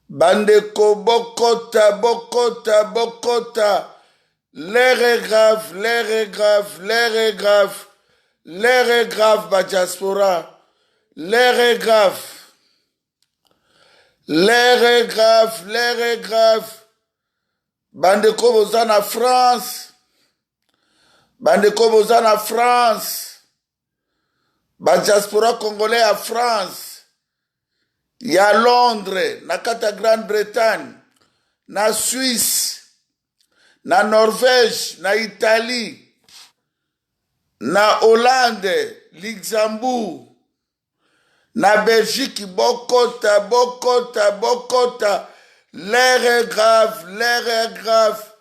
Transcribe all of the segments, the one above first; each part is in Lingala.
Bandeko bokota bokota bokota l'heure est grave l'heure est grave l'heure est grave l'heure est grave ba diaspora l'heure est grave l'heure est grave l'heure est grave bandeko boza na France bandeko boza na France ba diaspora congolais ya France ya Londres na kati ya Grande-Bretagne na Suisse na Norvège na Italie na Hollande Luxembourg na Belgique bokota bokota bokota l'heure est grave l'heure est grave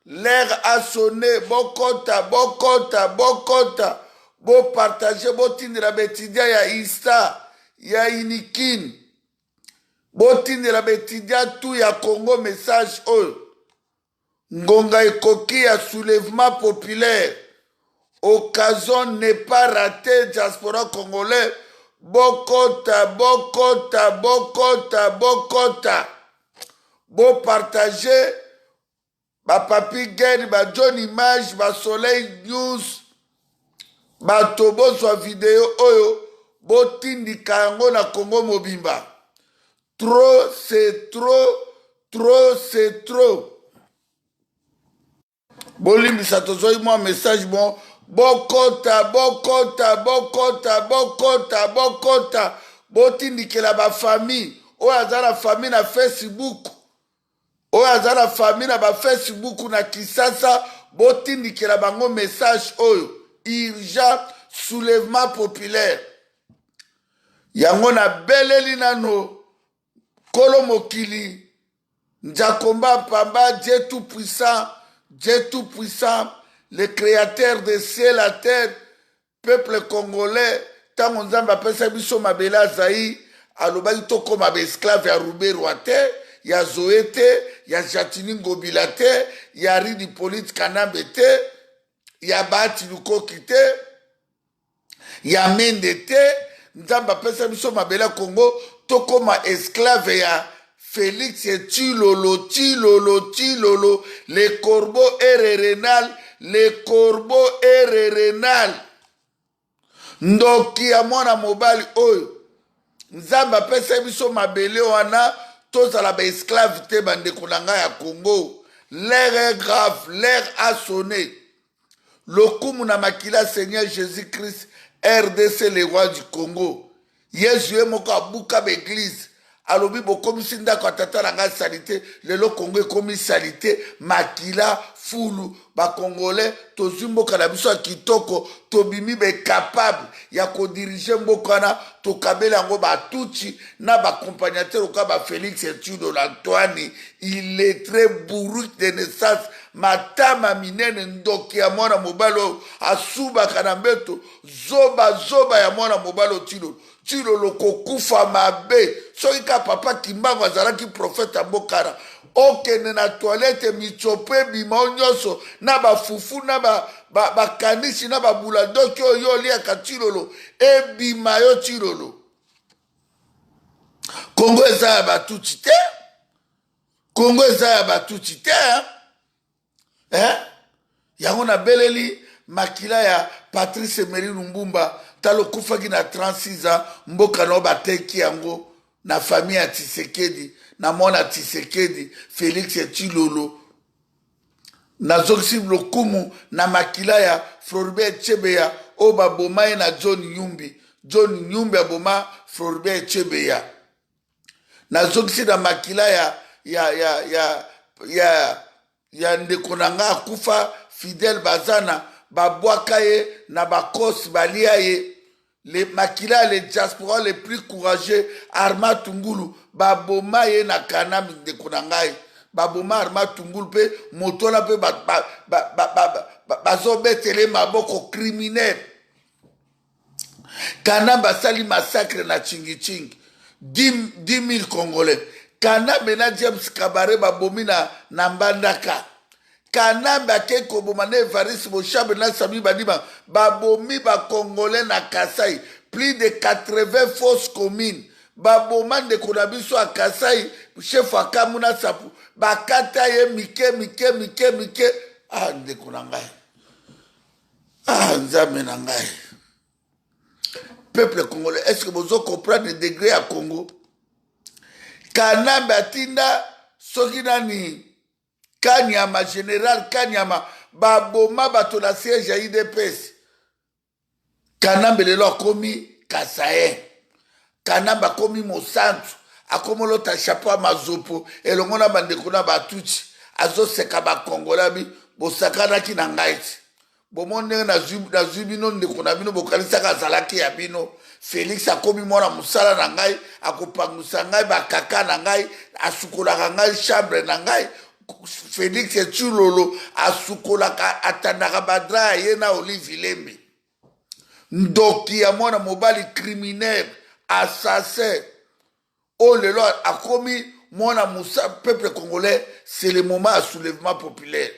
l'heure a sonné bokota bokota bokota bopartage botindela baetudiant ya ista ya unikin botindela baetudiant tout ya congo message oyo ngonga ekoki ya soulèvement populaire occasion n'est pas ratée diaspora congolais bokota bokota bokota bokota bopartage bapapi gen ba john image ba soleil news bato bozwa video oyo botindika yango na congo mobimba trop c'est trop trop c'est trop bolimbisa tozwaki mwa message bon bokota bokota bokota bokota bokota botindikela bafamille oyo aza na famille na facebook oyo aza na famille na bafacebook na kisasa botindikela bango message oyo urgent soulèvement populaire yango nabeleli nano kolo mokili njakomba mpamba dieu tout puissant dieu tout puissant le créateur de ciel la terre peuple congolais ntango nzambe apesa biso mabele azai alobaki tokóma baesclave ya ruberwa te ya zoe te ya jatini ngobila te ya ridi polite kanambe te ya bahati lukoki te ya mende te nzambe apesa biso mabele ya congo tokóma esclave ya félix tilolo tilolo tilolo le corbeau et renal le corbeau et renal ndoki ya mwana mobali oyo nzambe apesa biso mabele wana tozala baesclave te bandeko na ngai ya congo l'heure est grave l'heure a sonné lokumu na makila seigneur jésus christ rdc le roi du congo yesu ye moko abuka baeglize alobi bokomisi ndako ya tata na ngai salite lelo kongo ekomi salite makila fulu bakongole tozwi mboka na biso ya kitoko tobimi becapable ya kodirige mboka wana tokabeli yango batutsi na baaccompagnateur oka bafélix etudo antoine illettré bourrique de naissance matama minene ndoki ya mwana mobali oyo asubaka na mbeto zoba zoba ya mwana mobali oyo tilolo tilolo kokufa mabe soki ka papa kimbangu azalaki profete ya mbokana okende na toilette mitsopo ebima o nyonso na bafufu na bakanisi ba, ba na babuladoki oyo yo oliaka tilolo ebima yo tilolo kongo eza ya batuti te kongo eza ya batuti te eh? yango nabeleli makila ya patrice emery lumbumba tala okufaki na 36 ans mboka na yo bateki yango na famille ya tisekedi na mwana tisekedi félix tshilolo nazongisi lokumu na makila ya floribert chebeya oyo baboma ye na john nyumbi john nyumbi aboma floribert chebeya nazongisi na makila ya ya ya ya ya ya ndeko na nga akufa fidèle bazana babwaka ye na bakosi balia ye le makila le diaspora le plus courageux arma tungulu baboma ye na kanami ndeko na ngai baboma arma tungulu mpe moto wana mpe bazobetele maboko criminel kanambe asali massacre na chingi-chingi 10 000 congolais kanambe na james kabare babomi na, na mbandaka kanambe akei koboma na evariste boshabe na sami badima babomi bacongolais na kasai plus de 80 fausses communes baboma ndeko na biso ya kasai Chef ya Kamuna Sapu bakata ye mike mike mike mike. Ah, ndeko na ngai, ah, nzambe na ngai, peuple congolais, est ce que bozo comprendre degré ya Congo? Kanambe atinda soki nani, Kanyama, général Kanyama, baboma bato na siège ya UDPS. Kanambe lelo akomi kasayen. Kanambe akomi mosantu, akomi olota chapeau ya mazopo elongo na bandeko na batutsi, azoseka bakongolais abi bosakanaki na ngai ti bomoni ndenge nazwi bino ndeko na bino, bokanisaka azalaki ya bino. Felix akomi mwana mosala na ngai, akopangusa ngai bakaka na ngai, asukolaka ngai chambre na ngai. Felix Tshilolo asukolaka, atandaka badra ya ye na Olive Lembe. Ndoki ya mwana mobali, criminel, assassin, oyo lelo akomi mwana musa. Peuple congolais, c'est le moment ya soulèvement populaire.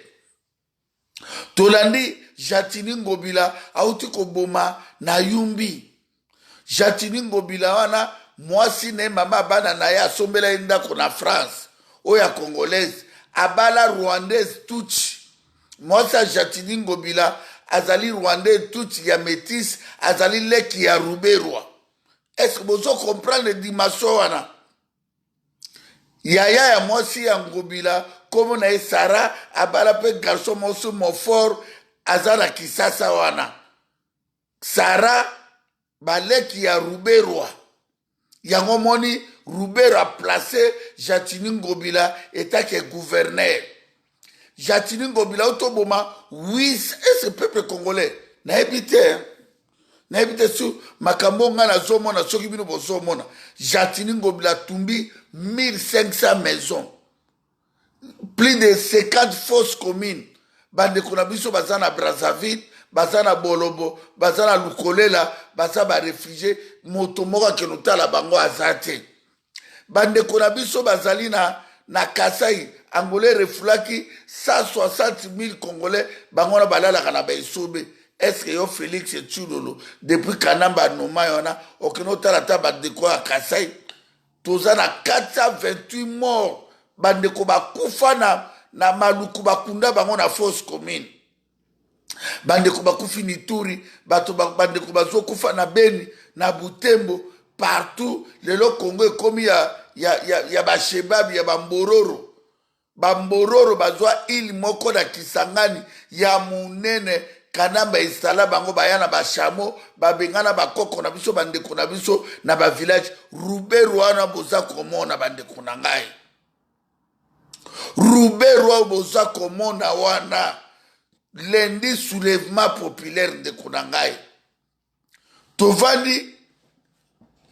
Tolandi Jatini Ngobila auti koboma na Yumbi. Jatini Ngobila wana, mwasi na ye, mama bana na ye, asombela ye ndako na France, oyo ya congolaise, abala rwandaise tutsi. Mwasi ya Jatini Ngobila azali rwandais tutsi ya métis, azali leki ya Ruberwa. Est ce que bozo comprendre dimension wana? Yaya ya mwasi ya Ngobila, nkombo na ye Sara, abala mpe garçon mosu Mofor, aza na Kisasa wana. Sara baleki ya Ruberwa. Yango moni Ruberwa aplace Jatini Ngobila etake gouverneur. Jatini Ngobila otoboma wis ese peuple congolais, nayebi te, nayebi te su makambo ngai nazomona, soki bino bozomona. Jatini Ngobila atumbi 1500 maisons, plus de 50 fausses communes. Bandeko na biso baza na Brazzaville, baza na Bolobo, baza na Lukolela, baza barefugie, moto moko akende otala bango aza te. Bandeko na biso bazali na Kasai, Angolais refulaki 160 000 Congolais, bango wana balalaka na baesobe. Est-ce yo Félix Tshilolo, depuis Kanamba anoma yo wana, okende otala ata bandeko ya Kasai? Toza na 428 morts, bandeko bakufa na Maluku, bakunda bango na fosse commune. Bandeko bakufi Nituri, bato bandeko bazokufa na Beni, na Butembo, partout. Lelo Congo ekomi ya bashebabi, ya bambororo. Bambororo bazwa ile moko na Kisangani ya monene. Kanamba esala bango baya na bashamo, babengana bakoko na biso, bandeko na biso na bavillage. Ruberwa wana boza komona, bandeko na ngai, Ruberwa boza komona wana, lundi soulèvement populaire. Ndeko na ngai, tovandi,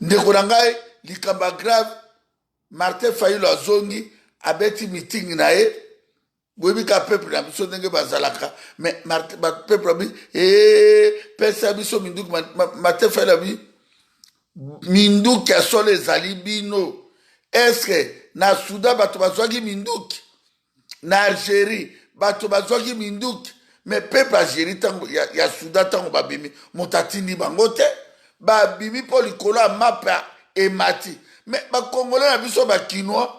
ndeko na ngai, likambo ya grave. Martin Fayulu azongi, abeti meeting na ye. Boyebi ka peuple na biso ndenge bazalaka, mais peuple abi ee, pesa biso minduki. Martin Fayulu abi minduki ya solo ezali bino. Est-ce na Soudan bato bazwaki minduki? Na Algérie bato bazwaki minduki? Mais peuple Algérie ntango ya Soudan, ntango babimi, moto atindi bango te, babimi mpo likolo ya mapa emati. Mais bakongolais na biso bakinois,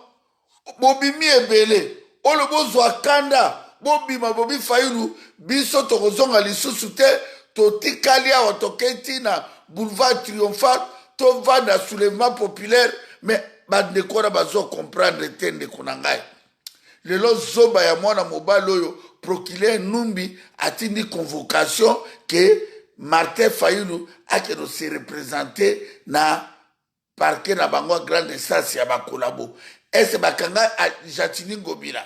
bobimi ebele oyo bozwa kanda, bobima, bobi Fayulu, biso tokozonga lisusu te, totikali awa, tokei ntina boulevard triomphal, tovanda soulèvement populaire. Mais bandeko wana bazocomprendre te. Ndeko na ngai, lelo zoba ya mwana mobali oyo procureur Numbi atindi convocation ke Martin Fayulu akende se représenter na parquet na bango ya grande instance ya bakolabo. Ese bakanga Jatini Ngobila,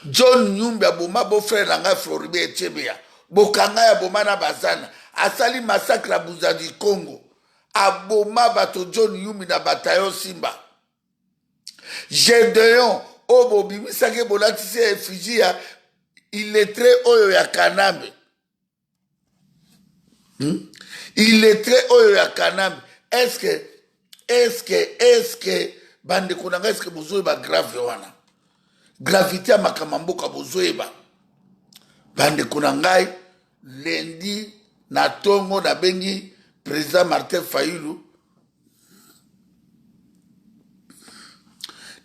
John Nyumbi aboma beau-frère na ngai Floribert Chebeya, bokanga ya boma na bazana, asali massacre ya Buzadi Congo, aboma bato John Nyumbi na bataillon Simba. Gedeon oyo bobimisaki, bolatisi effigie ya illettré oyo ya Kanambe, Illettré oyo ya Kanambe. Est-ce que bandeko na ngai, est-ce bozoyeba grave wana, gravité ya makambo ya mboka? Bozoyeba, bandeko na ngai? Lundi na ntongo nabengi président Martin Fayulu.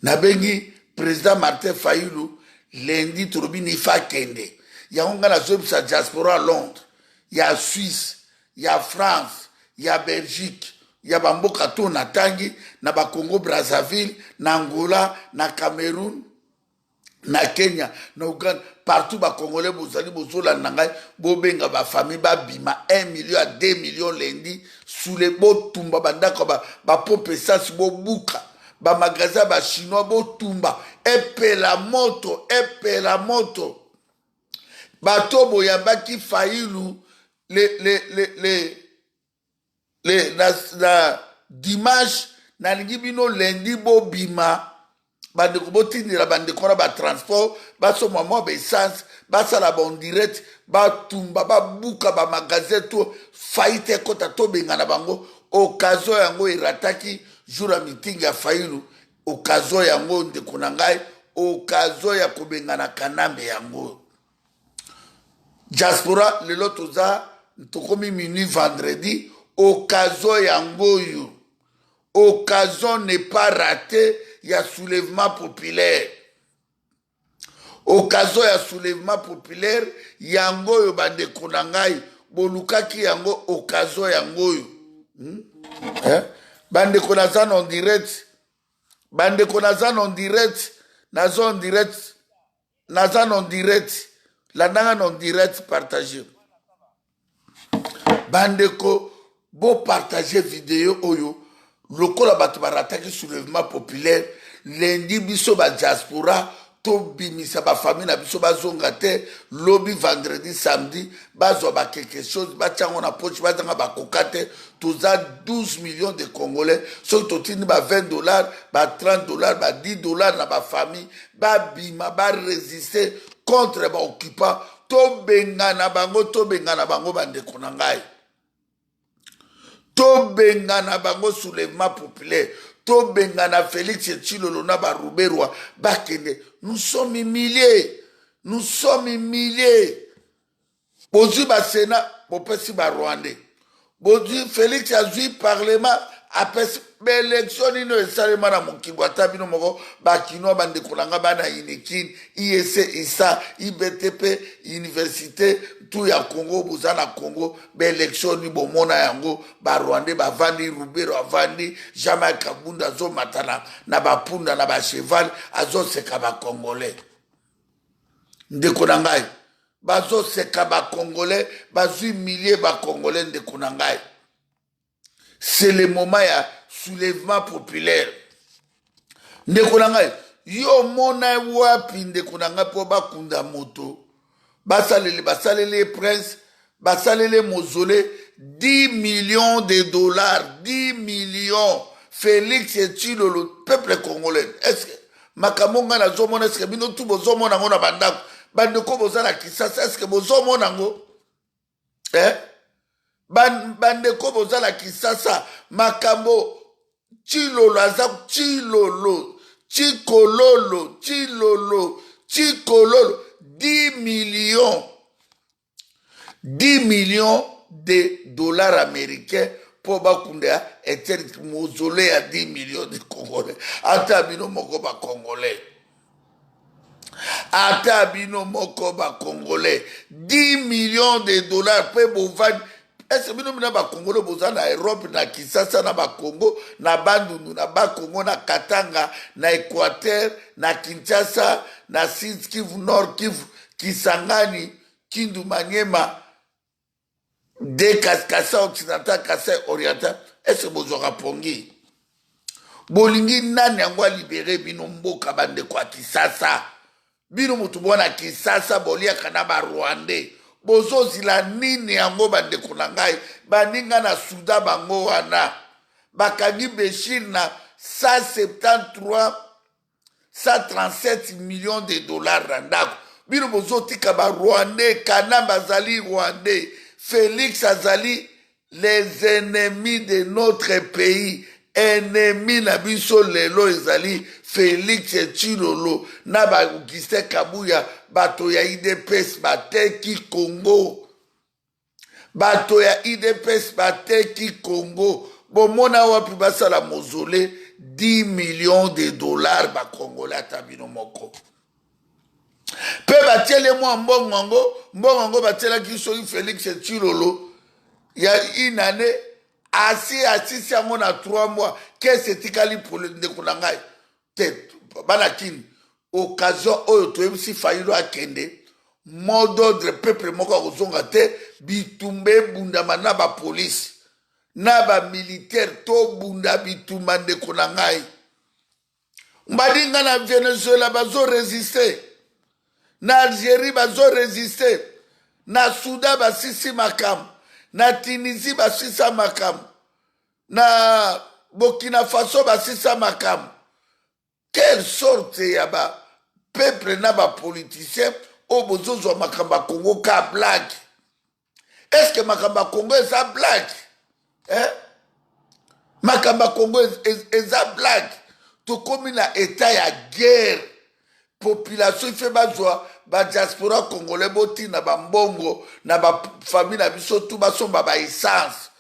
Nabengi président Martin Fayulu lundi, tolobi nifa akende yango. Ngai nazoyebisa diaspora ya Londres, ya Suisse, ya France, ya Belgique, ya bamboka to natangi, na bacongo Brazzaville, na Angola, na Cameroun, na Kenya, na Uganda, partout bacongolais bozali, bozolanda ngai, bobenga bafamille babima 1 million ya 2 million lundi sule. Botumba bandako, bapompe essence bobuka, bamagasin ya bachinois botumba, epela moto, epela moto. Bato boyambaki Fayulu le na dimanche, nalingi bino lundi bobima. Bandeko, botindela bandeko na batransport, basomba mwa baessence, basala baondirect, batumba, babuka bamagasin to faillite ekɔta, tobengana bango. Occasion yango erataki jour ya meeting ya Fayulu. Occasion yango, ndeko na ngai, occasion ya kobengana Kanambe yango. Diaspora, lelo toza, tokomi minuit vendredi. Occasion yango oyo, occasion n'est pas raté ya soulèvement populaire. Occasion ya soulèvement populaire yango oyo, bandeko na ngai, bolukaki yango, occasion yango oyo, Eh? Bandeko, naza na direct. Bandeko, naza na direct, naza en direct, naza na direct. Landanga na direct, partage. Bandeko, bopartage video oyo. Lokola bato barataki soulèvement populaire lundi, biso badiaspora tobimisa bafamille na biso, bazonga te lobi vendredi, samedi, bazwa baquelque chose, batiango na poche, bazanga bakoka te. Toza 12 millions de Congolais. Soki totindi ba 20 dollars, ba 30 dollars, ba 10 dollars na bafamille, babima, baresiste contre baoccupant. Tobengana bango, tobengana bango. Bandeko na ngai, tobengana bango. Soulèvement populaire, tobengana Félix Tshilolo na baruberwa, bakende. Nous sommes humiliés, nous sommes humiliés. Bozwi basena, bopesi barwandais. Bozwi, Félix azwi parlement, apesi. Baélection nini esalema na mokili? Ata bino moko bakinois, bandeko na nga, bana Unikin, ISC, ISA, IBTP, université tu ya Congo, boza na Congo, baélection nini bomona yango? Barwandais bavandi, Ruberwa avandi, Jean-Marc Kabunda azomata na bapunda, na bacheval, azoseka bacongolais. Ndeko na ngai, bazoseka bacongolais, bazwi milie bacongolais. Ndeko na ngai, c'est le moment ya soulèvement populaire. Ndeko na ngai, yo omona wapi, ndeko na ngai, mpo bakunda moto, basaleli, basaleli prince, basaleli mausolée 10 millions de dollars? 10 millions. Félix Tshilolo, peuple congolais, est ce que makambo ngai nazomona, est ce que bino tu bozomona yango na bandako? Bandeko boza na Kisasa, est ce que bozomona yango, eh? Bandeko boza na Kisasa, makambo Tshilolo aza, Tshilolo, Tshikololo, Tshilolo, Tshikololo, 10 millions, 10 millions de dollars américains mpo bakunda ya Etienne, mausolée ya 10 millions de Congolais. Ata bino moko bacongolais, ata bino moko bacongolais, 10 millions de dollars mpe bovandi. Ese bino bina bacongolais boza na Europe, na Kisasa, na Bakongo, na Bandundu, na Bakongo, na Katanga, na Équateur, na Kinshasa, na Sud Kivu, Nord Kivu, Kisangani, Kindu, Manyema, de Kasai Occidental, Kasai Oriental, ese bozwaka pongi? Bolingi nani yango alibere bino mboka? Bandeko ya Kisasa, bino motu bwana Kisasa, boliaka na barwandais, bozozila nini yango? Bandeko na ngai, baninga na Suda, bango wana bakangi Beshir na 173, 137 millions de dollars na ndako. Bino bozotika barwandais. Kanambe azali rwandais, Félix azali les ennemis de notre pays. Ennemi na biso lelo ezali Félix Tshilolo na baAugustin Kabuya. Bato ya UDPS bateki Congo, bato ya UDPS bateki Congo. Bomona wapi basala mausolée 10 millions de dollars. Bacongolais, ata bino moko mpe batieli mwa mbongo yango. Mbongo yango batielaki soki Félix Tshilolo ya une année, asi asisi yango na 3 mois, caisse etikali. Ndeko na ngai te, bana Kini, occasion oyo toyebisi Fayulu akende, mot d'ordre, peuple moko akozonga te. Bitumba ebundama na bapolisi na bamilitaire, tobunda bitumba. Ndeko na ngai, mbadinga na Venezuela bazorésister, na Algérie bazorésister, na Soudan basisi makambo, na Tunisie basisa makambo, na Burkina Faso basisa makambo. Quelle sorte ya bapeuple na bapoliticien oyo bozozwa makambo ya Kongo ka blague? Est-ce makambo ya Kongo eza blague, eh? Makambo ya Kongo eza blague? Tokomi na état ya guerre. Population ife bazwa, badiaspora congolais botinda bambongo na bafamille na biso tu, basomba baessence,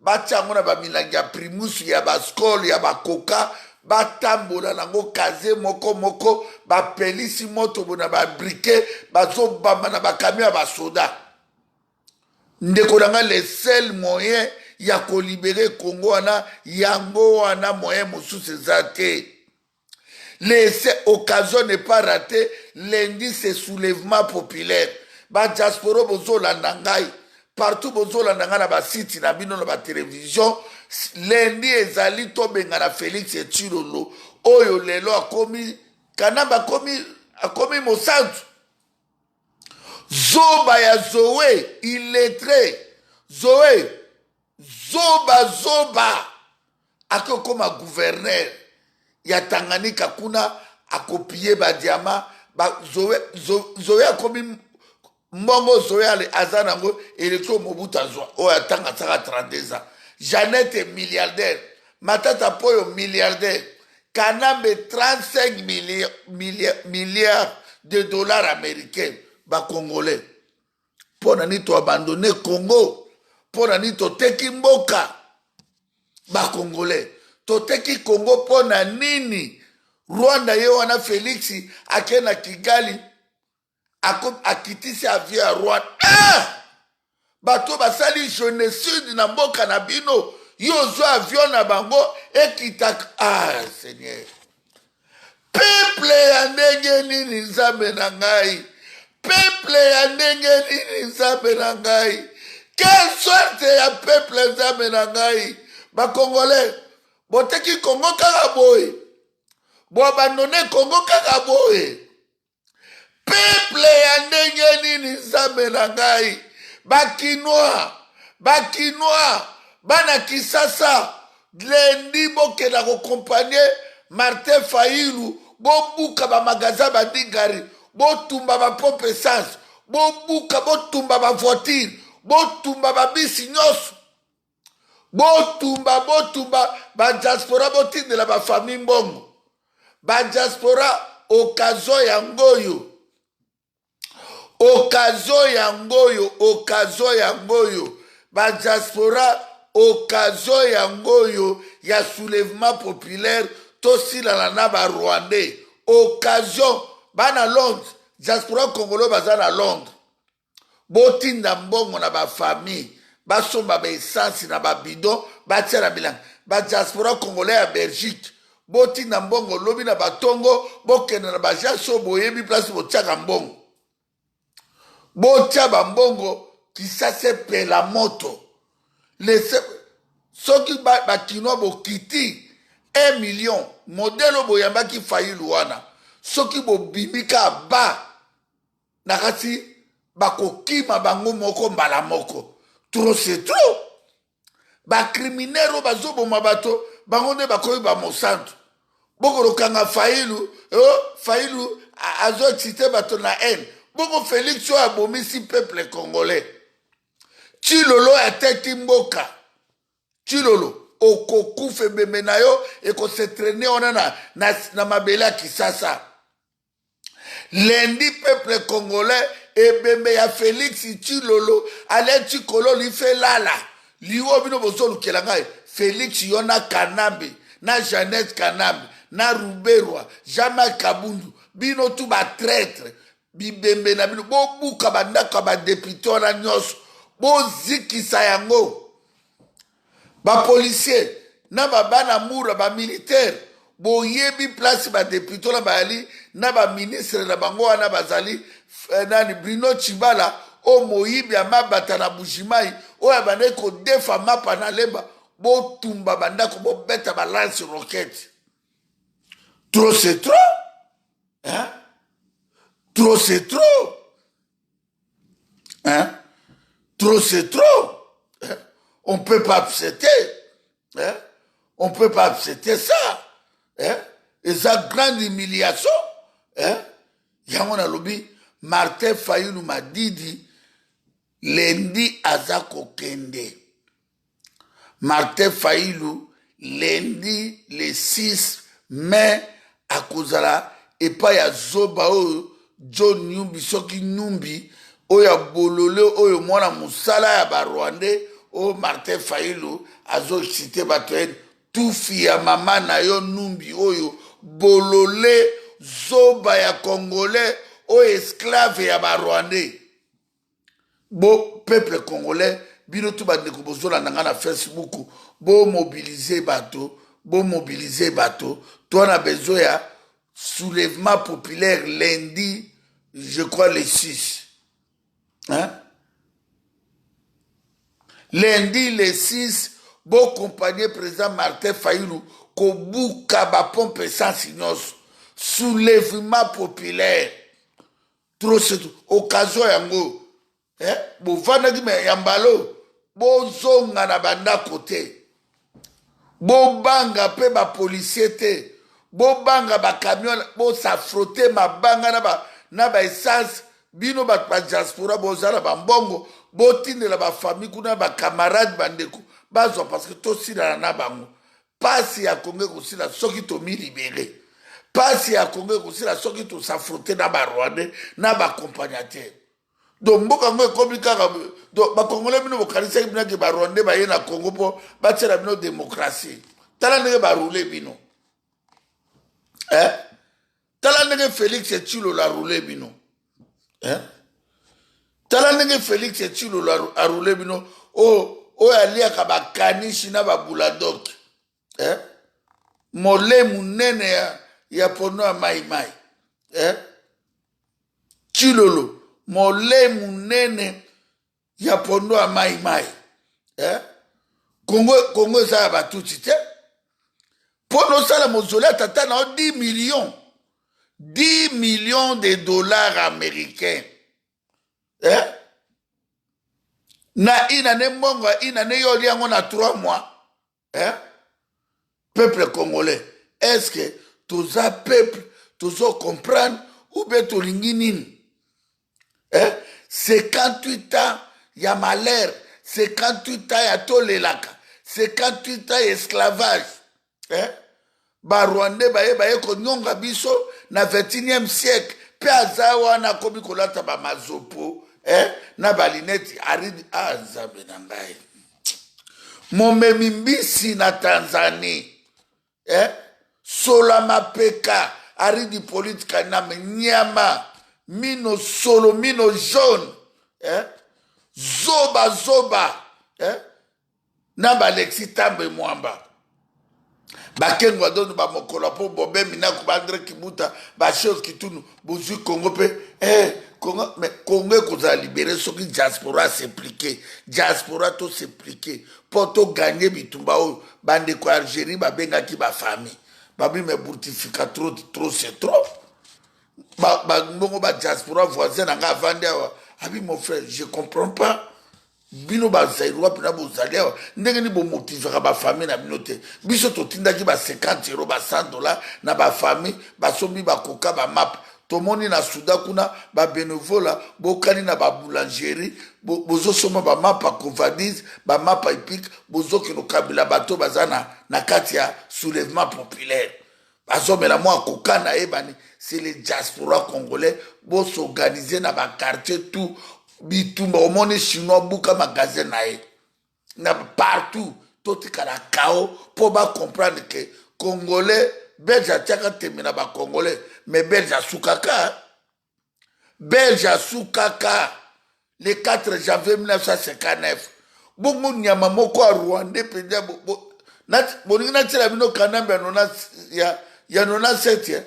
batia yango na bamilangi ya Primus, ya baSkol, ya baCoca, batambola nango kaze moko moko, bapelisi moto bo na babriquet, bazobamba na bacamion ya basoda. Ndeko na ngai, le seul moyen ya kolibérer Congo wana, yango wana, moyen mosusu eza te. Laissez occasion ne pas rater. Lundi, c'est soulèvement populaire. Badiaspora bozolanda ngai partout, bozolanda ngai na basite na bino, na batelevizio, lundi ezali tobenga na Félix Tshilolo oyo lelo akomi Kanamba, akomi mosantu. Zoba ya Zoe, illettré Zoe, zoba zoba, akokoma gouverneur ya Tanganyika kuna, akopiller badiamants ba, Zoe, Zoe akomi mbongo. Zoe aza nango eleki oyo Mobutu azwa oyo atanga asaka 32 ans. Jeannette milliardaire, Matata Poyo milliardaire, Kanambe 35 milliards de dollars américains. Bacongolais, mpo na nini toabandonner Congo? Mpo na nini toteki mboka? Bacongolais, toteki Congo mpo na nini? Rwanda ye wana, Félix ake na Kigali, akitisi avion ya Rwanda. Ah! Bato basali génocide na mboka na bino, yo ozwa avion na bango ekitaka. Ah Seigneur, peuple ya ndenge nini, Nzambe na ngai? Peuple ya ndenge nini, Nzambe na ngai? Quelle sorte ya peuple, Nzambe na ngai? Bacongolais, boteki Kongo kaka boye, boabandonner Kongo kaka boye. Peuple ya ndenge nini, Nzambe na ngai? Bakinois, bakinois, bana Kisasa, lundi bokenda koaccompagner Martin Fayulu. Bobuka bamagasin badingari, botumba bapompe essence, bobuka, botumba bavoiture, botumba babisi nyonso, botumba, botumba. Badiaspora, botindela bafamille mbongo. Badiaspora, occasion yango oyo, occasion yango oyo, occasion yango oyo. Badiaspora, occasion yango oyo ya soulèvement populaire, tosilana na barwandais. Occasion, bana Londres, diaspora congolais baza na Londres, botinda mbongo na bafamille, basomba baessence na babidon, batia na bilanga. Badiaspora congolais ya Belgique, botinda mbongo lobi na batongo, bokende na baagence oyo boyebi place botiaka mbongo, botia bambongo. Kisasa epela moto. Lese soki bakinois bokiti 1 million, modèle oyo boyambaki Fayulu wana, soki bobimi ka ba na kati, bakokima bango moko mbala moko. Trop c'est trop. Bacriminels oyo bazoboma bato, bango nde bakomi bamosantu. Bokolokanga Fayulu, oh, Fayulu azoexciter bato na haine. Bongo Félix oyo abomisi peuple congolais, Tshilolo ateki mboka. Tshilolo, okokufa, ebembe na yo ekose traîner wana na mabele ya Kisasa. Lundi, peuple congolais, ebembe ya Félix Tshilolo ale Tshikololo ife lala liwo. Bino bozolukela ngai Félix, yo na Kanambe. na Jeannette Kanambe na Ruberwa, Jean-Marc Kabundu, bino tu ba traitre, bibembe na bino, bobuka bandako ya badepute wana nyonso, bozikisa yango. Bapolisier na babana mura bamilitaire, boyebi place badepute wana bayali na baministre na bango wana bazali eh, nani Bruno Tshibala oyo moyibi ya mabata na Bujimayi oyo abandaki kodefa mapa na Lemba, botumba bandako, bobeta ba lance roquette. Trop c'est trop, hein? Trop c'est trop, hein? Trop c'est trop, hein? On peut pas accepter, hein? On peut pas accepter ça, hein? Eza grande humiliation, hein? Yango nalobi Martin Fayulu Madidi lendi aza kokende. Martin Fayulu lundi le 6 mai akozala epai ya zoba oyo John Numbi, soki Numbi oyo ya bolole oyo mwana mosala ya ba Rwandais oyo Martin Fayulu azo excite bato ya tufi ya mama na yo Numbi oyo bolole zoba ya Congolais oyo esclave ya ba Rwandais. Bo peuple congolais, bino tu bandeko bozolanda nga na Facebook, bo mobiliser bato, bo mobiliser bato, toi na besoin ya soulèvement populaire lundi, je crois le 6, hein? Lundi le 6, bo accompagner président Martin Fayulu kobuka ba pompe essence nyonso, soulèvement populaire. Trop c'est trop, occasion yango, eh? Bovandaki me ya mbalo, bozonga na bandako te, bobanga mpe bapolisier te, bobanga bacamion, bosafrote mabanga na ba, na ba essence. Bino bato ba diaspora boza na bambongo, botindela bafamille kuna, bacamarade, bandeko bazwa, parce que tosilana na bango. Pasi ya Kongo ekosila soki tomilibere. Pasi ya Kongo ekosila soki tosafrote na barwandais na baaccompagnateur. Donc mboka yango ekomi kaka donc bakongole, bino bokanisaki bino ke barwandais baye na Kongo mpo batiela bino démocratie. Tala ndenge barule bino, eh? Tala ndenge Félix Tshilolo arule bino, eh? Tala ndenge Félix Tshilolo arule bino, oyo oyo aliaka bakanishi na babuladoki, eh? Mole munene ya pono ya mai mai, eh? Tshilolo mole munene ya pondo ya mai mai, eh? Kongo, Kongo eza ya batuti te mpo nosala mozoli ya tata na yo 10 millions, 10 millions de dollars américains, eh? Na ina ne mbongo ya ina ne yo olia yango na 3 mois, eh? Peuple congolais, est ce que toza peuple tozo comprendre ou bien tolingi nini, eh? 58 ans ya malheur, 58 ans ya tolelaka, 58 ans ya esclavage, eh? Barwandais baye baye konyonga biso na 21e siècle mpe aza wana akomi kolata bamazopo, eh? Na balineti aridi. Ah, Nzambe na ngai, momemi mbisi na Tanzanie, eh? Sola mapeka aridi polite kaname nyama mino solo mino jaune, eh? Zoba zoba, eh? Na balexi Tambe Mwamba, bakengwa dono bamokolo mpo bobe minaku baandre Kibuta bachef kitunu bozwi Kongo mpe, eh, Kongo. Mais Kongo ekozala libéré soki diaspora s'implique, diaspora to s'implique mpo toganye bitumba oyo. Bandeko ya Algérie babengaki bafamille babi me burtifika, trop trop c'est trop. Bongo badiaspora voisin na ngai avandi awa abi: "Mon frère, je comprends pas bino bazairwa mpena bozali awa, ndenge nini bomotivaka bafamille na bino te? Biso totindaki ba 50 euro, ba 100 dollar na bafamille, basombi bakoka bamapa. Tomoni na Suda kuna babénévolat bokani na baboulangerie, bozosomba bamapa Covadis, bamapa Epik, bozokende okabila bato baza na kati ya soulèvement populaire, bazomela mwa koka na yebani. C'est le diaspora congolais, bos'organiser na baquartier tout. Bitumba omoni chinois buka magasin na ye na partout, totikala kao mpo bacomprendre ke Congolais, Belge atiaka tembe na bacongolais, mais Belge asukaka, Belge asukaka le 4 janvier 1959. Bongo nyama moko ya Rwandais mpenza, bolingi natiela bino Kanambe ya 97, eh?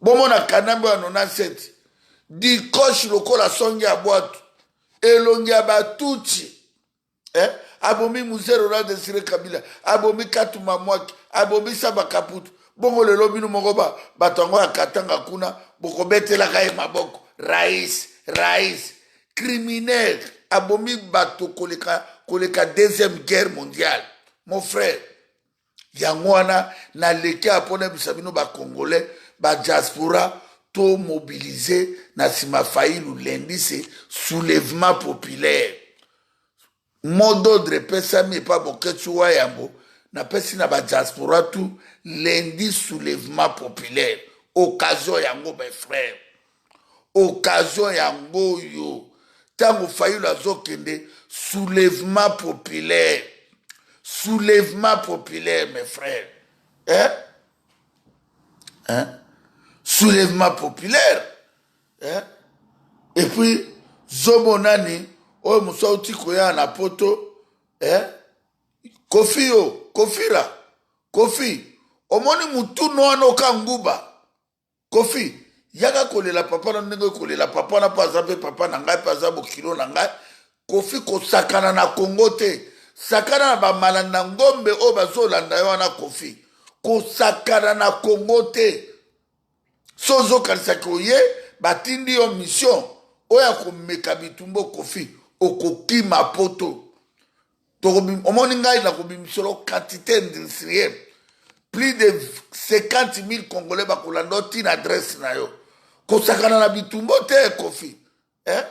Bomona Kanambe ya 97, dikoche lokola songi ya bwatu, elongi ya Batutsi, eh? Abomi Mzee Laurent Désiré Kabila, abomi Katuma Mwaki, abomi Saba Kaputu. Bongo lelo bino moko bato yango ya Katanga kuna bokobetelaka ye maboko, rais, rais criminel, abomi bato koleka Deuxième Guerre mondiale, mon frère. Yango wana naleki awa mpo nayebisa bino Bacongolais, badiaspora, tomobilize na nsima Fayulu. Lundi, c'est soulèvement populaire. Mot d'ordre epesami epa Boketsu wa yambo. Napesi na badiaspora tout, lundi soulèvement populaire. Occasion yango, mes frères, occasion yango oyo. Ntango Fayulu azokende, soulèvement populaire, soulèvement populaire, mes frères, hein? Hein? Soulèvement populaire, hein? Et puis zobo nani oyo mosu auti koya na Poto, eh? Kofi, yo Kofira, Kofi, omoni mutunu wana oka nguba. Kofi, yaka kolela papa na ndenge kolela papa na mpo aza mpe papa na ngai, mpe aza bokilo na ngai. Kofi, kosakana na Kongo te, sakana na bamalanda ngombe oyo bazolanda yo wana. Kofi, kosakana na Kongo te. So ozokanisaki oye, batindi yo mission oyo akomeka bitumba, Kofi, okokima Poto. Omoni ngai nakobimisolo quantité industrielle, plus de 50 000 Congolais bakolanda ntina adresse na yo. Kosakana na bitumba te, Kofi, eh?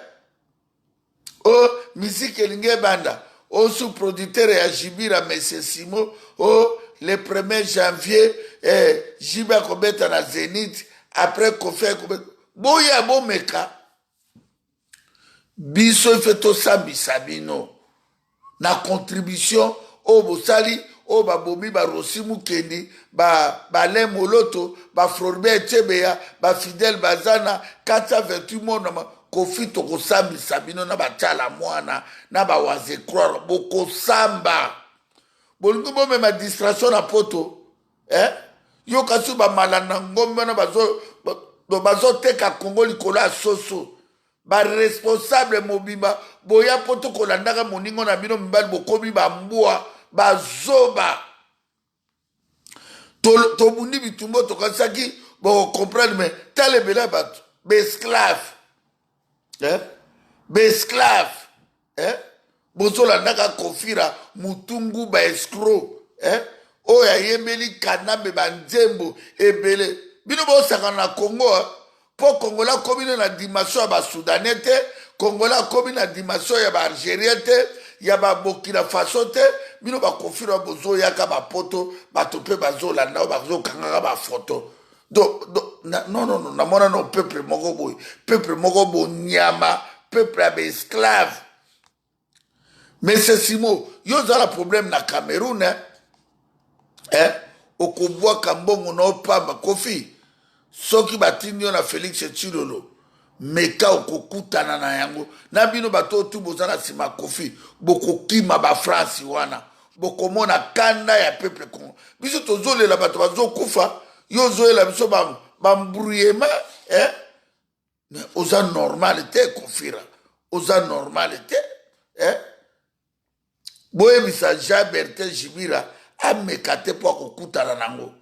O misike elingi ebanda, o sous producteur ya Jibira, monsieur Simo, o le 1er janvier, eh, Jibe akobeta na Zénith, après Kofi akobeta. Boya bomeka biso, ife tosambisa bino na contribution oyo bosali, oyo babomi baRossy Mukendi, baLin Moloto, baFloribert Chebeya, baFidèle Bazana, 428 mona. Kofi, tokosambisa bino na batiala mwana na baWazekroire. Bokosamba. Bolingi bomema distraction na Poto, eh? Yo kasi bamalanda ngombe wana bazoteka Kongo likolo ya soso. Baresponsable mobimba boya mpo tokolandaka moningo na bino mibali, bokomi bambwa, bazoba. Tobundi bitumba, tokanisaki bokocomprendre, mais tala ebele ya bato baesclave, eh? Baesclave, eh? Bozolandaka Kofira mutungu, baescroc, eh? Oyo ayembeli Kanambe banzembo ebele. Bino bosakana na Congo, eh? Mpo Kongola akomi na dimension ya Basoudanais te, Kongola akomi na dimension ya Baalgérien te, ya Baburkina Faso te. Bino Bakofira bozoyaka Bapoto, bato mpe bazolanda oyo bazokangaka bafoto. Donc, non, non, non, namona no peuple moko boye, peuple moko bonyama, peuple ya baesclave. Monsieur Simo, yo oza na problème na Cameroun, eh? Eh? Okobwaka mbongo na opamba. Kofi, soki batindi yo na Félix Tshilolo, meka, okokutana na yango. Na bino bato oyo tu boza na nsima Kofi, bokokima Bafrance wana, bokomona kanda ya peuple Congo. Biso tozolela, bato bazokufa, yo ozoyela biso bambrouillement, eh? Mais oza normal te, Kofira, oza normal te, eh? Boyebisa Jean Bertin Jibira ameka te mpo akokutana nango.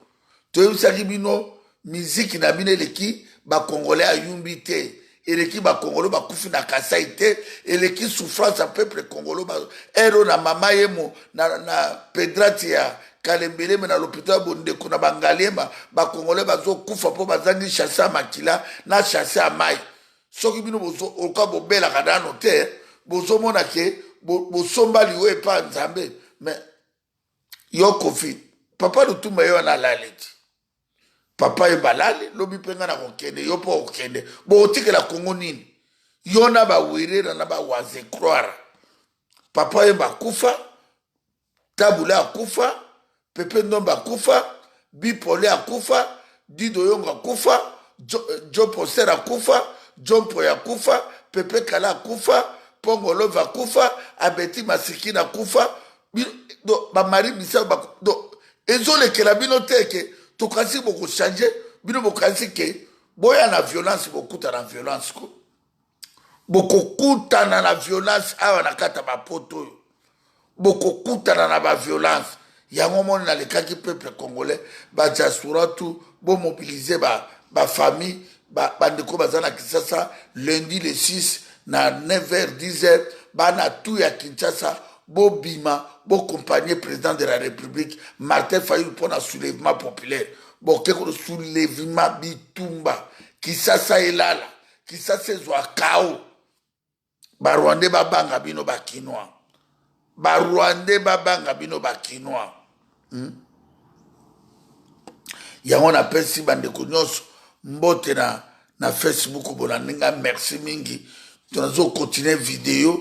Toyebisaki bino, miziki na bino eleki Bakongolais ayumbi te, eleki Bakongolo bakufi na Kasai te, eleki souffrance ya peuple congolo ero na mama yemo na pedrati ya Kalembeleme, na lopito ya Bondeko, na Bangaliema. Bakongolais bazokufa mpo bazangi sachet ya makila na sachet ya mai. Soki bino oka bobelaka nano te, bozomona ke bosomba liwa epa Nzambe. Mais yo Kofi, papa Lutumba ye wana alali ti papa ye balali lobi mpe ngai na kokende, yo mpo okende, bokotikela Kongo nini? Yo na baWerra na baWazekroire, papa ye bakufa, Tabula akufa. Pepe Ndombe akufa, Bipole akufa, Dido Yongo akufa, Joe Poster akufa, John Poy akufa, Pepe Kala akufa, Pongo Love akufa, Abeti Masikini akufa, ba Marie Misamu donc ezolekela bino te ke tokanisi bokochange bino, bokanisi ke boya na violence, bokuta na violence ko bokokutana na violence awa na kati ya bapoto oyo, bokokutana na baviolence yango. Moni nalekaki peuple congolais, badiaspora, tout bomobilize bafamille, ba bandeko baza na Kinshasa. Lundi le 6 na 9h 10h, bana tout ya Kinshasa bobima, boaccompagne président de la République Martin Fayulu mpona soulèvement populaire. Boke soulèvement, bitumba, Kinshasa elala, Kinshasa ezwa kao. Barwandais babanga bino, bakinois, barwandais babanga bino, bakinois. Yango napesi bandeko nyonso mbote na Facebook. Bolandi nga, merci mingi. Nazokontinue video,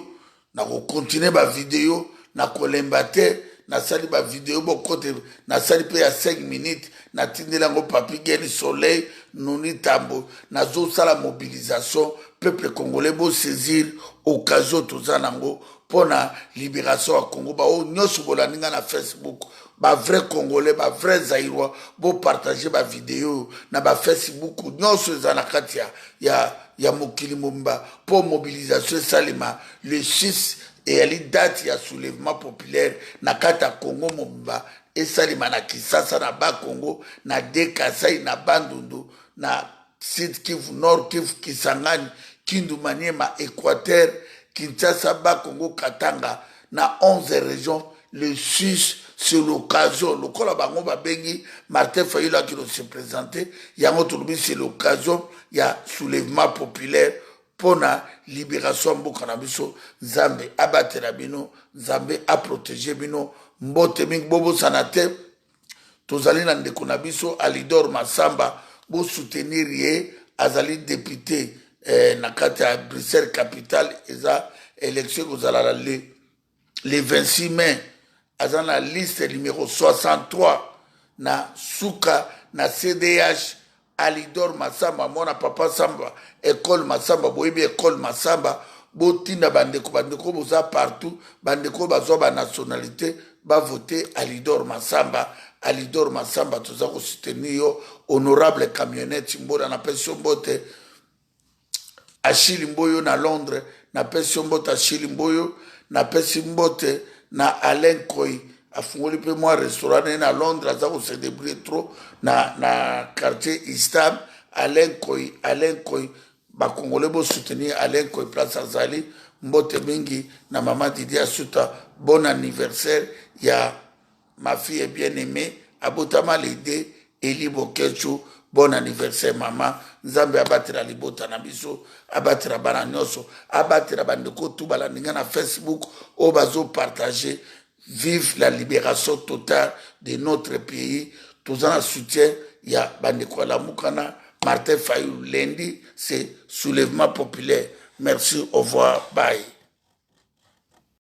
nakokontinue bavideo, nakolemba te. Nasali bavideo, bokote, nasali mpe ya 5 minutes, natindeli yango Papi Geni Soleil Nuni Tambo. Nazosala mobilisation, peuple congolais, bosaisir occasion toza nango mpona libération ya Congo. Baoyo nyonso bolandi nga na Facebook, bavrai congolais, bavrai zaïrois, bopartage bavideo oyo na bafacebook nyonso eza na kati ya mokili mobimba, mpo mobilisation esalema le 6. Eyali date ya soulèvement populaire na kati ya Congo mobimba, esalema na Kinshasa, na Bakongo, na de Kasai, na Bandundu, na Sud Kivu, Nord Kivu, Kisangani, Kindu, Maniema, Équateur, Kinshasa, Bakongo, Katanga, na 11 régions. Le 6, c'est l'occasion. Lokola bango babengi Martin Fayulu akino se présenter, yango tolobi c'est l'occasion ya soulèvement populaire mpona libération ya mboka na biso. Nzambe abatela bino, Nzambe aprotege bino. Mbote mingi. Bobosana te, tozali na ndeko na biso Alidor Masamba, bosoutenir ye, azali député na kati ya Bruxelles capitale. Eza élection ekozala na le 26 mai. Aza na liste numéro 63 na suka na CDH. Alidor Masamba, mwana papa Samba, école Masamba, boyebi école Masamba. Botinda bandeko, bandeko boza partout, bandeko bazwa banationalité, bavote Alidor Masamba. Alidor Masamba, toza kosoutenir yo. Honorable Camionnette Mbola, napesi yo mbote. Achille Mboyo na Londres, napesi yo mbote. Achille Mboyo, napesi mbote na Alain Koi, afungoli mpe mwa restaurant na ye na Londres, aza kose débrouiller trop na quartier Istam. Alain Koi, Alain Koi, bakongole bosoutenir Alain Koi place azali. Mbote mingi na mama Didi Asuta. Bon anniversaire ya ma fille bien aimée, abotama le 2, Eli Bokechu. Bon anniversaire mama. Nzambe abatela libota na biso, abatela bana nyonso, abatela bandeko tu balandi nga na Facebook oyo bazopartage. Vive la libération totale de notre pays. Toza na soutien ya bandeko ya Lamuka na Martin Fayulu. Lundi, c'est soulèvement populaire. Merci, au revoir, bye.